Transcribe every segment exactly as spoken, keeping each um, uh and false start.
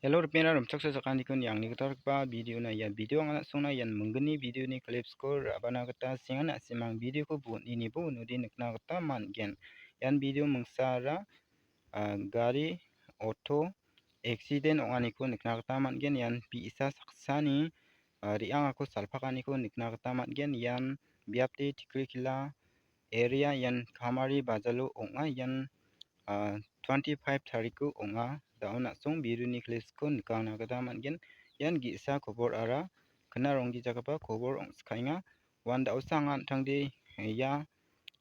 Hello, ripengara rimchaksoa sakantikon, angni gitalgipa video-na ia video anga na·songna ian minggni video-ni clips-ko ra·bana gita senga, na·simang video-ko bon·inibo unode nikna gita man·gen. Ian video mingsara, ah, gari, auto accident ong·aniko nikna gita man·gen. Ian bi·sa saksani, ah, re·angako salpakaniko nikna gita man·gen. Ian biapde Tikrikila area, ian Kamari bajalo ong·a. Ian, ah, twenty-five tariko ong·a. Da·o na·song video-ni clips-ko nikangna gita man·gen. Ian ge·sa koborara kina ronggijagipa kobor ong·skaenga. Uan da·osa anga an·tangde ia,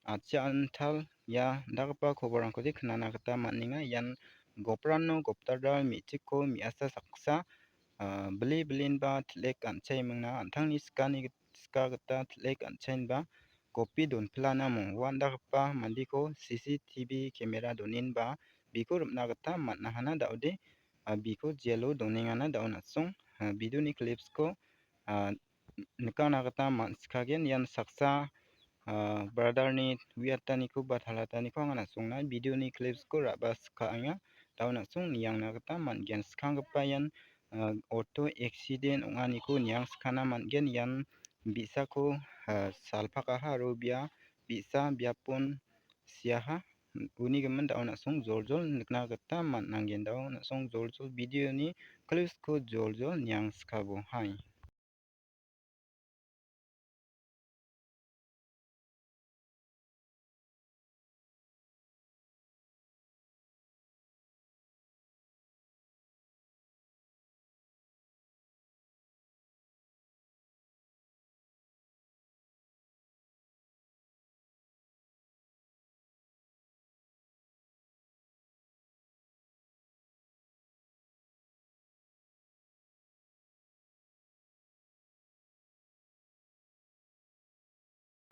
ah, chiantal ia indakgipa koborrangkode kinana gita man·enga. Ian goprano gopdalra me·chikko me·asa saksa, ah, bile bilenba til·ek an·chaimingna an·tangni sikani git-, sika gita til·ek an·chainba gopi donpilana mong ua indakgipa mandeko C C T V camera donenba biko rim·na gita man·ahana da·ode, ah, biko jail-o donengana da·o na·song, ah, video-ni clips-ko, ah, nikangna gita man·sikagen. Ian saksa, ah, brother-ni uiataniko ba talataniko anga na·songna video-ni clips-ko ra·ba sikaenga. Da·o na·song niangna gita man·gen. Skanggipa ian, ah, auto accident ong·aniko niangsikana man·gen. Ian bi·sako, ah, salpakaha aro bia bi·sa biapon siaha. Uni gimin da·o na·song joljol nikna gita man·angen. Da·o na·song joljol video-ni clips-ko joljol niangsikabo. Hai.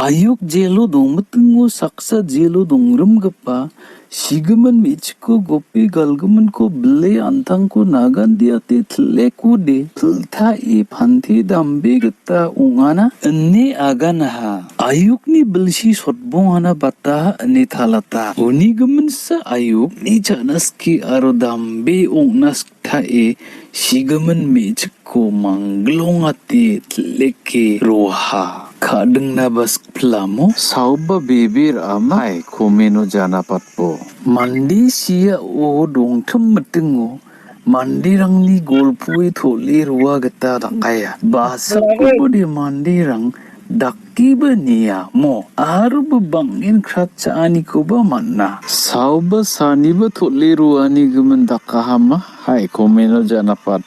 Ayuk jail-o dongmitingo saksa jail-o dongrimgipa sigimin me·chikko gope galgiminko bile an·tangko nagandiate til·ekode, pil·tae pante dambe gita ong·ana ine aganaha. Ayukni bilsi sotbongana bataha ine talata. Uni giminsa ayukni cha·na skie aro dambe ong·na siktae sigimin me·chikko manglongate til·eke roaha. Ka·dingnaba sikpilamo saoba bebe ra·ama hai komeno janapatbo. Mande siao dongtim mitingo manderangni golpoe tol·e roa gita dakaia. Basakobode manderang dakeba niamo, aroba bang·en krat cha·anikoba man·a. Saoba saniba tol·e roanigimin dakahama hai komeno janapat.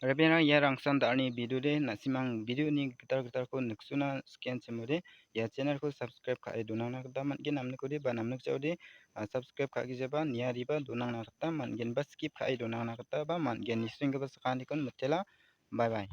Rebengrang ia rangsan da·alni video de, na·simang video-ni gital gitalko niksona sikenchimode, ia channel-ko subscribe ka·e donangna gita man·gen, namnikode ba namnikjaode, ah, subscribe ka·gijaba niariba donangna gita man·gen ba skip ka·e donangna gita ba man·gen. Nisenggipa sakantikon mitela. Bye bye.